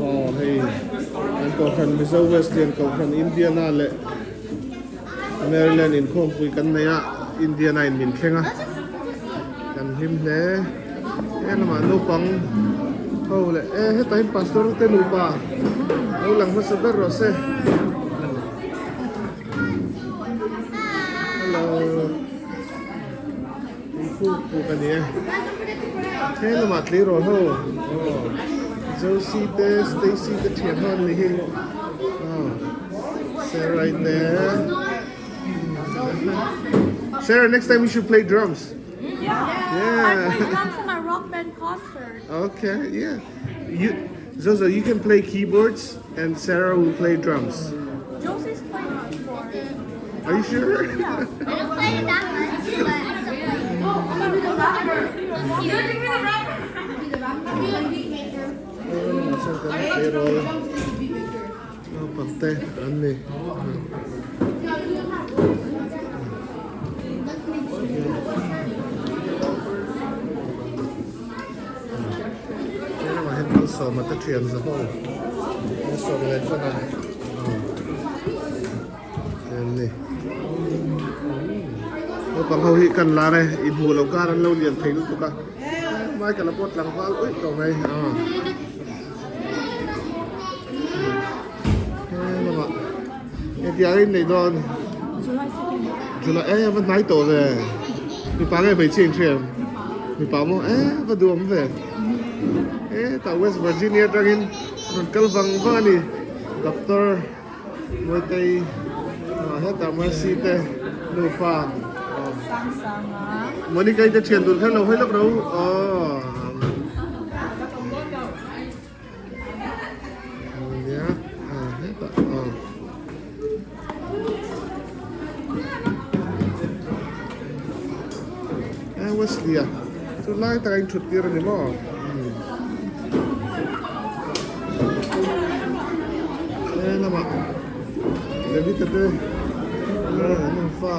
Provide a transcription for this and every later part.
Aw hei kan kohhran Mizo Wesleyan kohhran Indiana leh Maryland inkhawmpui kan nei a Indiana in min thleng a kan hlim hle he lamah naupang ho leh e hetah hian pastor te nupa lo lang hmasa ber rawh se hello. Puk puk a ni e. He lamah tleirawl ho aw Josie te Stacy te thian ho an ni hi aw Sarah i te Sarah next time you should play drums. Yeah. Yeah. I play drums in my rock band concert. Okay, yeah. You Zozo, you can play keyboards and Sarah will play drums. Josie's playing keyboard. Are you sure? Yeah. I don't play it that much, but I still play it. Oh, I'm gonna be the rapper. You're gonna be the rapper. Be the rapper. Be the beat maker. Naupang te an ni. He lamah hian malsawma te thian za ho malsawm leh chuan a en ni naupang ho hi kan lar e inhmuh loh kar an lo lian thei lutuk a Michael a pawh tlangval uih tawh mai a he lamah hetiang a inneih dawn July e va hnai tawh ve mipa nge hmeichhia inhria em mipa maw e va duhawm ve e tah West Virginia atangin rawn kal vang vang a ni Doctor Mawitei hetah Mercy te nufa Monica i te thian dun khan lo hawi lawk ro aw nia hetah aw. Eh Wesley a chu lai taka in thut tir a ni maw he lamah David a te nufa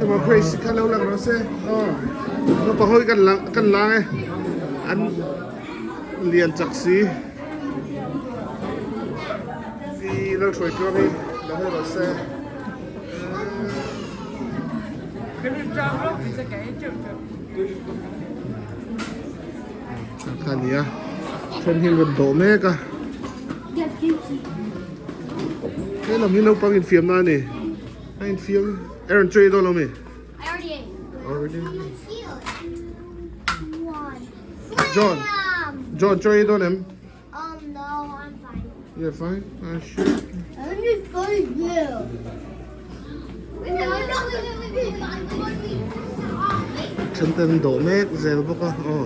Emaw Grace kha lo lang rawh se aw naupang ho hi kan lang kan lang e an lian chak si pi lo hruai tluang hi lo hawi rawh se. Kha a ni a then hi an rawn dawh mek a he lam hi naupang infiam na a ni a infiam Aaron chaw i dawn lo mi? Already John John chaw i dawn em? You're fine? Ah sure. Then te an dawh mek zel bawk a aw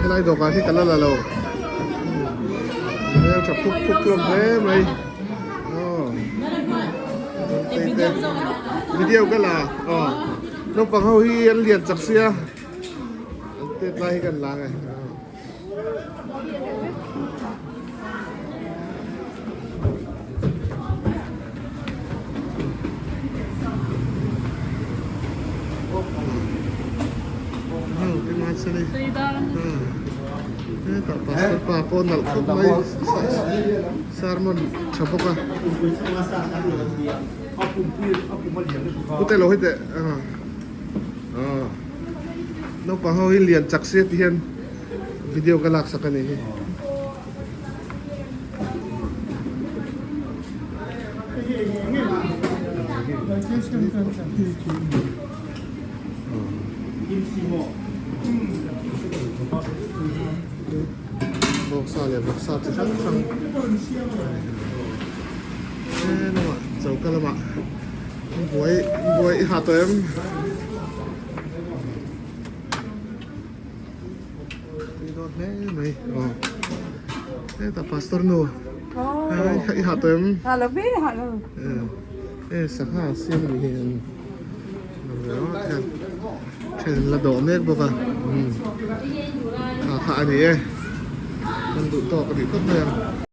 helai dawhkan hi ka la la lo hmel tha phup phup hlawm hle mai aw video ka la aw naupang ho hi an lian chak sia an tet lai hi kan la nge. Hetah pastor pa pawh nalh khawp mai sermon tha bawk a pute lo hi teh Naupang ho hi lian chak sia ti hian video ka lak sak a ni hi. Vawksa leh vawksa chi hrang hrang he lamah choka lamah Buai buai i ha tawh em? Tui dawn hle mai aw hetah pastor nu i ha tawh em? Ha lo ve ha lo. E sangha siam ni hi an then la dawh mek bawk a kha kha a ni e kan duh tawk a nih phawt mai ang.